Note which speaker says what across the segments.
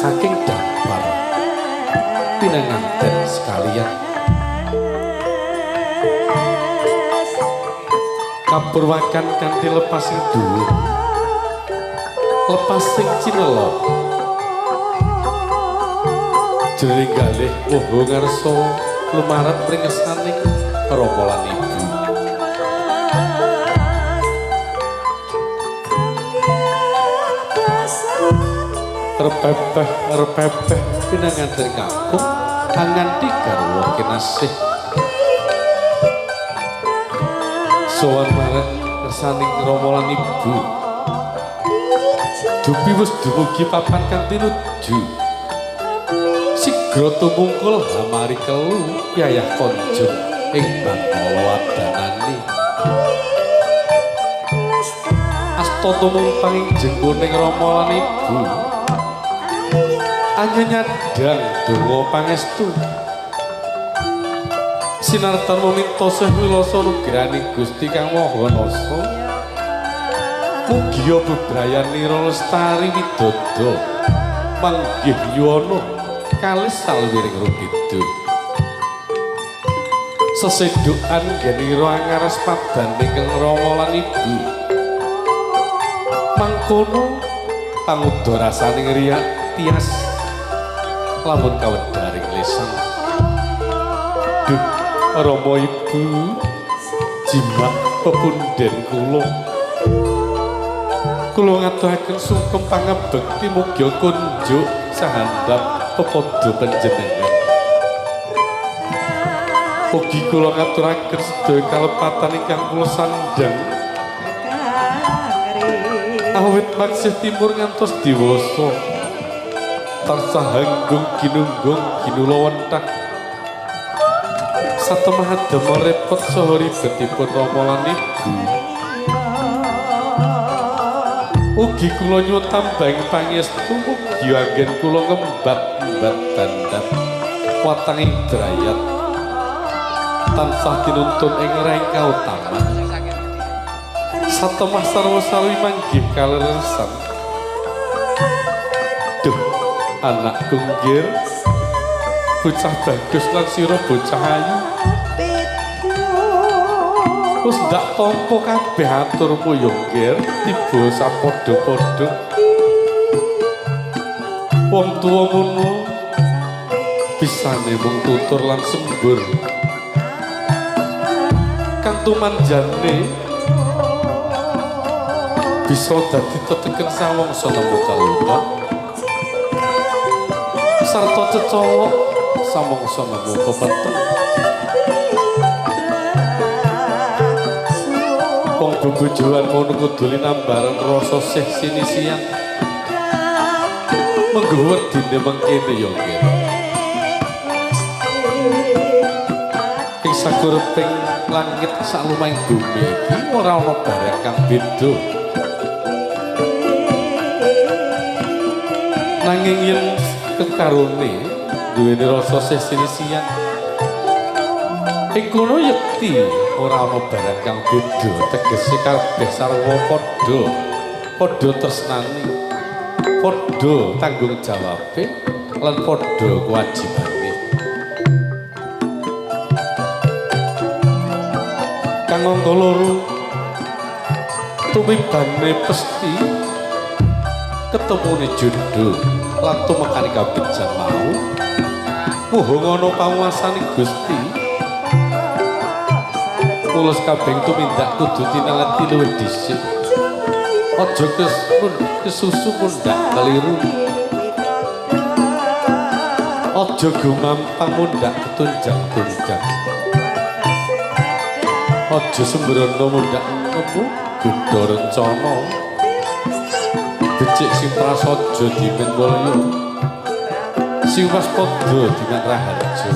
Speaker 1: Saking dampar pinanganten sekalian. Kapurwakan kanthi lepasing dhuwur, lepasing cinela. Jroning galih moho ngarsa lumarep pringesaning rama lan ibu. Repepeh repepeh pinanganten kakung anganti garwa kinasih. Sowan marang ngersaning rama lan ibu. Dupi wis dumugi papan kang tinuju. Sigra tumungkul hamari kelu yayah konjung ing bantala wadanane. Asta tumungpang ing jenggoning rama lan ibu. Anyanyadang donga pangestu. Sinartan meminta sih wilasa nugrahaning Gusti Kang Maha Nasa. Mugia bebrayanira lestari widodo manggih yuwana kalis salwiring rubeda. Sesedukan genira angares padaning rama lan ibu. Mangkono panguda rasaning riyak tias lamun kawedharing lesan. Duh rama ibu, jimak pepunden kula. Kula ngaturaken sungkem pangabekti mugia kunjuk sahandap pepadha panjenengan. Mugi kula ngaturaken sedaya kalepatan ingkang kula sandhang. Awit maksih timur ngantos diwasa. Tansah hanggung ginunggung ginula wenthah. Satemah damel repot saha ribetipun rama lan ibu. Ugi kula nyuwun tambahing pangestu mugi anggen kula ngembat-embat dandap watanging drayat tansah tinuntun ing reng kautaman. Satemah sarwa-sarwi manggih kaleresan. Duh, anakku nggir, bocah bagus lan sira bocah ayu. Wis ndak tampa kabeh aturmu ya nggir, tiba sapadha-padha. Wong tuwa ngono bisane mung tutur lan sembur. Kang tumanjane bisa dadi teteken sawangsa nemu kaluna sarta cecowok samangsa nemu pepeteng. Wong bebojoan ngono kudu linambaran rasa sih sinisian. Menggo wedine mengkene ya nggih. Ing sakureping langit salumahing bumi iki ora ana barang kang beda. Nanging yen kekarone duweni rasa sih sinisian, ing kono yekti ora ana barang kang beda, tegese kabeh sarwa padha, padha tresnane, padha tanggung jawabe lan padha kewajibane. Kang angka loro tumibane pesti ketemune jodho lan tumekane kabejan mau muhung ana panguwasane Gusti. Mulus kabeh tumindak kudu tinalati luwih dhisik. Aja kesusu mundhak keliru. Aja gumampang mundhak ketunjang-tunjang. Aja sembrono mundhak nemu godha rencana. Becik sing prasaja dimen mulya. Sing waspada dimen raharja.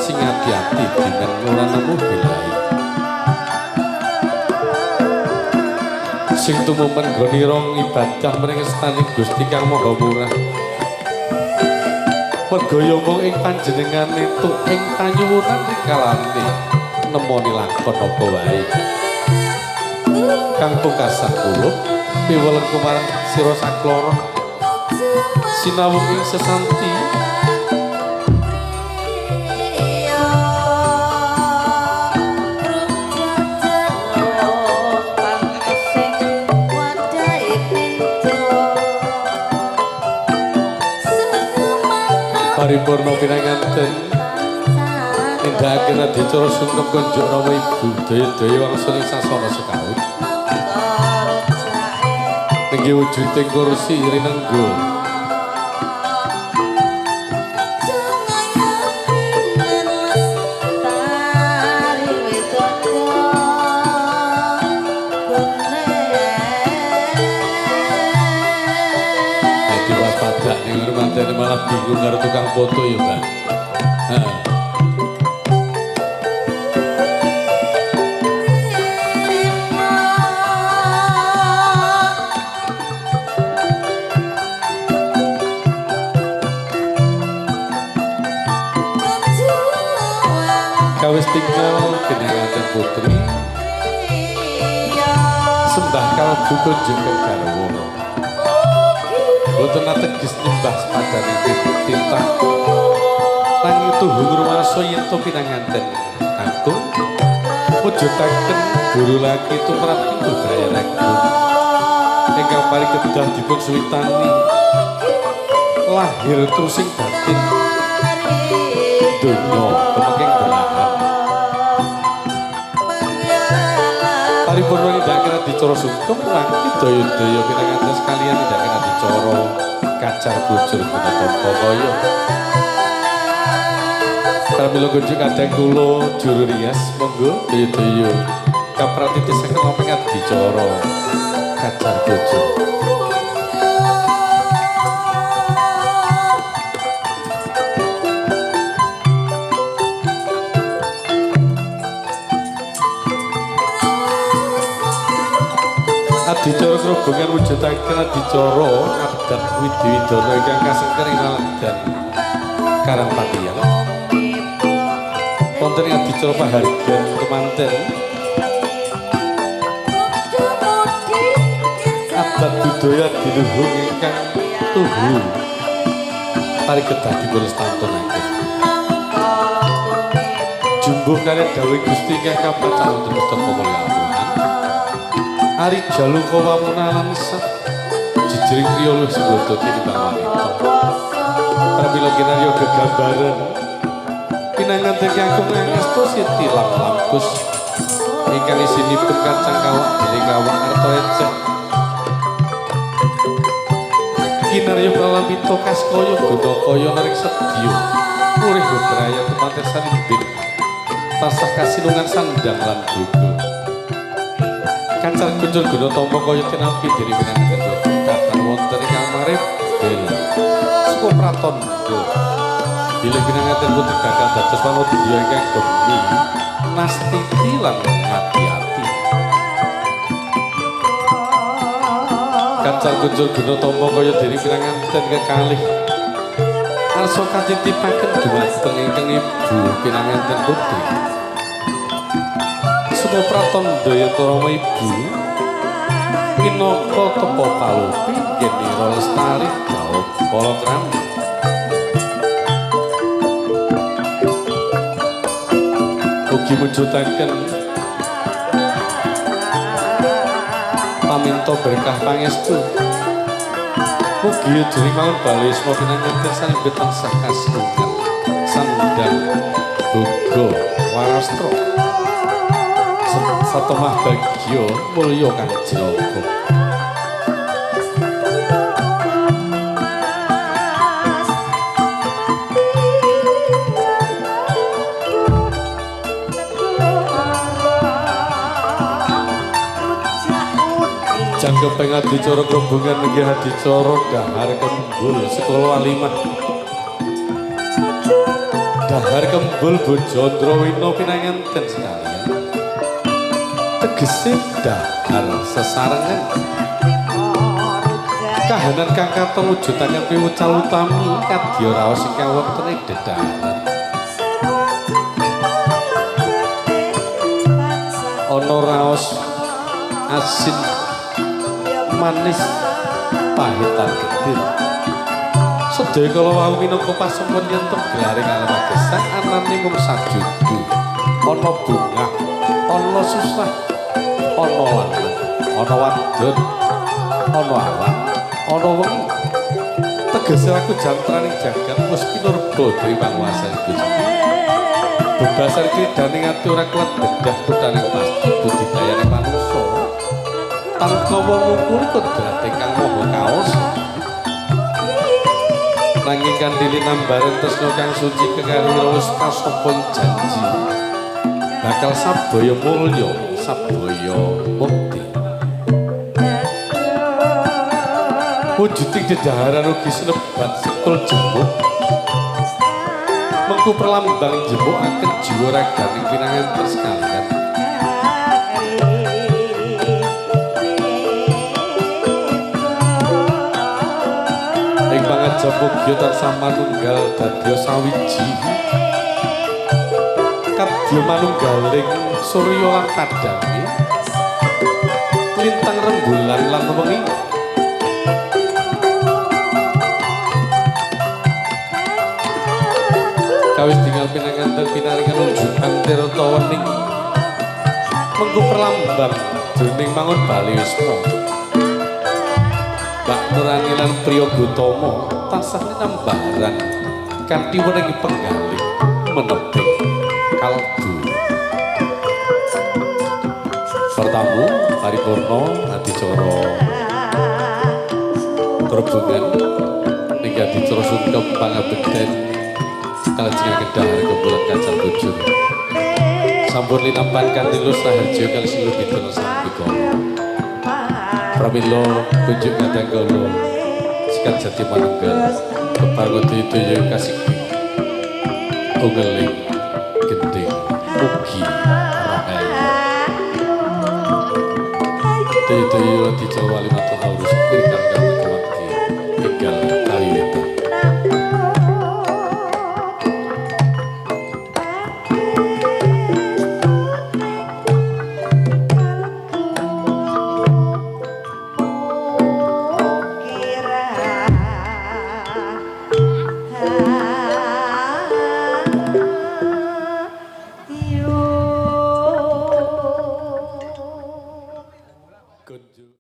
Speaker 1: Sing ati-ati dimen ora nemu belahi. Sing tumumen nggone rong ibadah mring ngestani Gusti Kang Maha Murah. Merga ya mung ing panjenengane tuk ing panyuwunan rikalane nemoni lakon apa wae. Kang pungkasan kula piweleng kumarang sira sakloro. Sinawung ing sesanti paripurna pinanganten nindakaken adicara sungkem kunjuk rama ibu daya-daya wangsul ing sasana sekaun nenggih wujuding kursi rinenggo. Malah bingung karo tukang foto ya, Mbak. Heeh. Kawis tinggal pinanganten putri sembah kalbu kunjuk garwa. Boten ateges nyembah sepadaning titah nanging tuhu ngrumaosa yen to pinanganten kakung mujudaken guru laki tumrap ing bebrayan agung ingkang paring kedah dipun suwitani lahir trusing batin donya tumengking belahan. Paripurna nindakaken adicara sungkem mangke daya-daya pinanganten sekalian nindakaken adicara kacar bujur guna tampa kaya. Pramila kunjuk kadang kula juru rias monggo daya-daya kapratiti saged nampi adicara kacar bujur. Adicara krobongan wujudaken adicara adat Widi-widana ingkang kasengker ing laladan Karangpatihan. Wonten ing adicara pahargyan kemanten adat budaya adiluhung ingkang tuhu parigedah dipun lestantunaken. Jumbuh kaliyan dawuh Gusti ingkang kapacak wonten pustaka mulya Al-Qur'an. Ari jaluka wamuna lan sat jejering kriya luwih senggoda tinimbang wanita. Pramila kinarya gegambaran pinanganten kakung angasta siti lam lamkus ingkang isinipun kacang kawak dene kawak arta ejek. Kinarya pralampita kaskaya gunakaya naring sedya urih bebrayan temanten sanimbing tansah kasinungan sandang lan boga. Kacar kuncur guna tampa kaya tinampi dene pinanganten datan wonten ing kamare bel suku pratandha bilih pinanganten putri bakal dados wanodya ingkang gemi nastiti lan ati-ati. Kacar kuncur guna tampa kaya dene pinanganten kekalih arsa katitipaken dumateng ingkang ibu pinanganten putri. Suku pratandha yen rama ibu minangka tepa palupi genira lestari gaop palakrami. Ugi mujudaken paminta berkah pangestu. Mugi jroning mangun bali asma pinanganten salimbit tansah kasinungan sandang boga warastra satemah bagya mulya kang jinaga. Jangkeping adicara krobongan nggih adicara dahar kembul sekolah alimah. Dahar kembul Bojondrawina pinanganten sekalian. Tegese dahar sesarengan. Kahanan kang katon wujudaken piwucal utami kadya raos ingkang wonten ing dedhaharan. Ana raos asin, manis, pahit lan getir. Sedaya kala wau minangka pasempon yen gelaring alam gesang anane mung sajudu. Ana bungah, ana susah, ana lanang, ana wadon, ana awan, ana wengi. Tegese aku jantraning jagat wis pinurba dewi panguwasan Gusti. Bebasan kridaning ati ora kuat bedah kuthaning pasti budidayane manungsa. Tanpa wong ngukuri kodrat ingkang maha kaosa. Nanging kanthi linambaran tresna kang suci kekalih wis kasampun janji bakal sabaya mulya, sabaya mukti. Wujuding dedaharan ugi sinebat sekul jemuk. Mengku perlambang jemukaken jiwa raganing pinanganten sekalian. Ing pangajap mugi tansah manunggal dadya sawiji. Kadya manunggaling surya lan padhange, lintang rembulan lan wengi. Kawis tinggal pinanganten pinaringan unjukan tirta wening mengku perlambang jroning mangun bali wisma. Mbak Nurani lan Priya Gotama tansah linambaran kanthi wening penggalih menebing kalbu. Pertamu paripurna adicara trebungan niki adicara sungkem pangabekten kalajengaken dahar kembulan kacang bujur. Sampun linampan kanthi lus raharja kalih sinlubita sambikala. Pramila kunjuk kadang kala sikat jati manunggal kepareng daya kasigih ungeling gendhing mugi rahayu. Daya-daya adicara wali matur haurus.